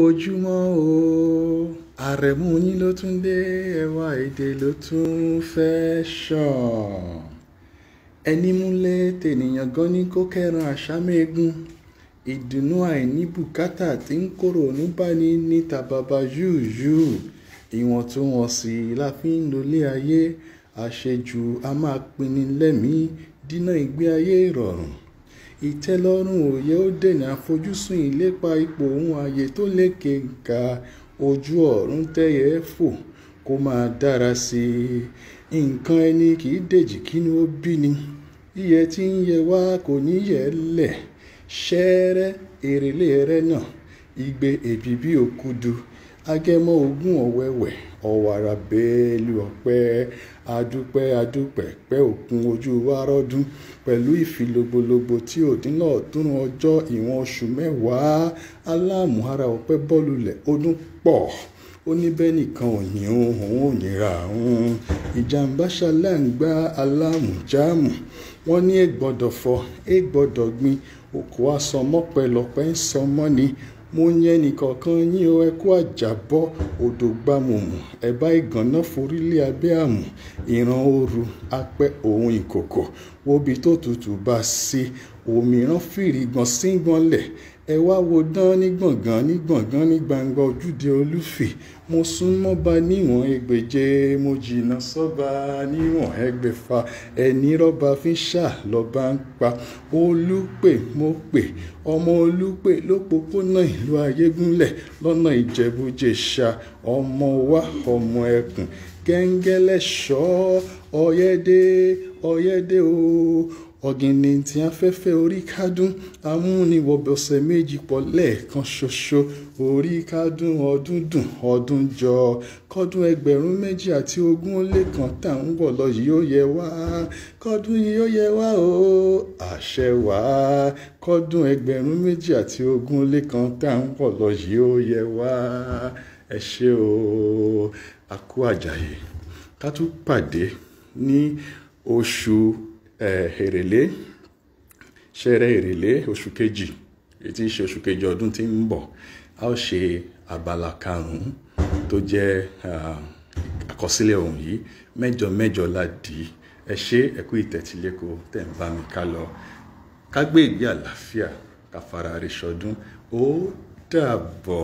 Ojúmọ́ o, àrẹ̀mú yín ló tún dé, ẹwà èdè ló tún fẹ́ ṣàn. Ẹni múlẹ̀ tènìyàn gan ní kó kẹ́ran àṣà mẹ́gun. Ìdùnnú àìní bùkátà tí ń kòrònú bá ní níta bàbá yúyú. Ìwọ̀ntúnwọ̀nsì la fi ń lólé ayé. Àṣejù a máa pinni lẹ́mí, dínà ìgbé ayé ìrọ̀rùn. Ìtẹ́lọ́rùn òye ó dènà àfojúsùn ìlépa ipò ohun ààyè tó lékè ńkà. Ojú ọ̀run tẹ́yẹ fò kó máa dára sí i. Nǹkan ẹni kì í dèjì kínú ó bí ni. Yíyẹ tí ń yẹ wá kò ní yẹ̀ lẹ̀. Ṣẹ́rẹ́ èrèlé rẹ̀ náà. Igbe èbìbí òkudu. Agẹmọ ogún ọ̀wẹ̀wẹ̀, ọ̀wàrà bélú ọ̀pẹ. Adúpẹ́ adúpẹ́ pẹ́ òkun ojú wa rọ́dún pẹ̀lú ìfilogbologbo tí ò dín lọ́ọ̀ọ́dúnrún ọjọ́ ìwọ̀n oṣù mẹ́wàá. Aláàmú ara ọ̀pẹ bọ́lulẹ̀ ọdún pọ̀. Ó ní bẹ́ẹ̀ nìkan ò yìn òun, òun ò yìnra òun. Ìjàmbá ṣaláǹgbá aláàmú jáàmù. Wọ́n ní ẹ gbọ́dọ̀ fọ, ẹ gbọ́dọ̀ gbin. Òkú asọmọpẹ lọpẹ ń sọmọ ni. Mo yẹn nìkọ̀ọ̀kan yín o, ẹ kú àjàbọ́. Odò gbàmùmù, ẹ̀bá ìgànná forílẹ̀ abẹ́ àmù. Ìran ooru, apẹ́ òun ìkòkò. Wobi tó tutù bá sí. Òmíràn fìrìgbọ̀n síngbọnlẹ̀. Ẹ wá wo dán ní gbọ̀ngàn ní gbọ̀ngàn ní gbangba ojúde Olúfì. Mo sún mọ́ba níwọ̀n ẹgbẹ̀je, mo jìnnà sọ́ba níwọ̀n ẹgbẹ̀fà. Ẹni rọ́ba fi ń ṣà lọ́ba ń pa. Olúpè mo pè, ọmọ Olúpè lópópónà ìlú Ayégúnlẹ̀ lọ́nà Ìjẹ̀bú-Jẹ̀ṣà. Ọmọ wa, ọmọ ẹkùn, gẹ́ngẹ́lẹ́ ṣọ́, ọyẹ́dẹ́, ọyẹ́dẹ́ o. Ọ̀gìnìntìn afẹ́fẹ́ orí kádún, amúniwọ̀bọ̀sẹ̀ méjì pọ̀ lẹ́ẹ̀kan ṣoṣo. Orí kádún ọdún dùn ọdún jọ. Kọ́dún 2021 tá ń wọ̀ lọ yìí ó yẹ wá. Kọ́dún yìí ó yẹ wá o, àṣẹ wá. Kọ́dún 2021 tá ń wọ̀ lọ yìí ó yẹ wá. Ẹ ṣé o, a kú àjàyè. Ká tún pàdé ní oṣù èrèlé, ṣẹẹrẹ èrèlé oṣù kejì, èyí tí í ṣe oṣù kejì ọdún tí ń bọ̀. A ó ṣe abala karùn-ún tó jẹ́ àkọsílẹ̀ ohun yìí. Mẹ́jọ mẹ́jọ la dì í. Ẹ ṣé, ẹ kú ìtẹ́tíléko tẹ̀ ń bá mi ká lọ. Ká gbé ìgbé àlàáfíà, ká fara re ṣọdún. Ó dàbọ̀.